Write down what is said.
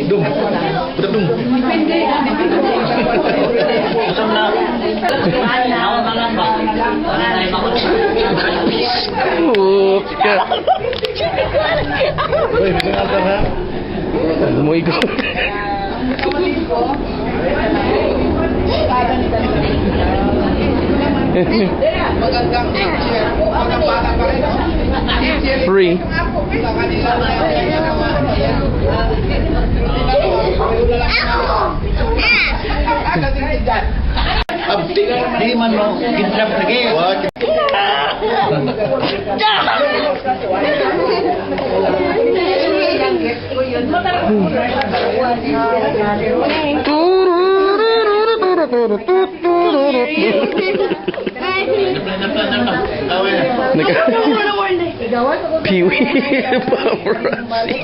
Dum. Budak dum. Busog na. Nawa man lang ba? Wala na yung makot. Oops ka. Uy, bisa nga ha? Muy ko. Magandang teacher. Mga bata pa rin, no? Teacher Free. Sa kanila na Abdi, di man mo, gintrap lagi. Pee-wee paparazzi.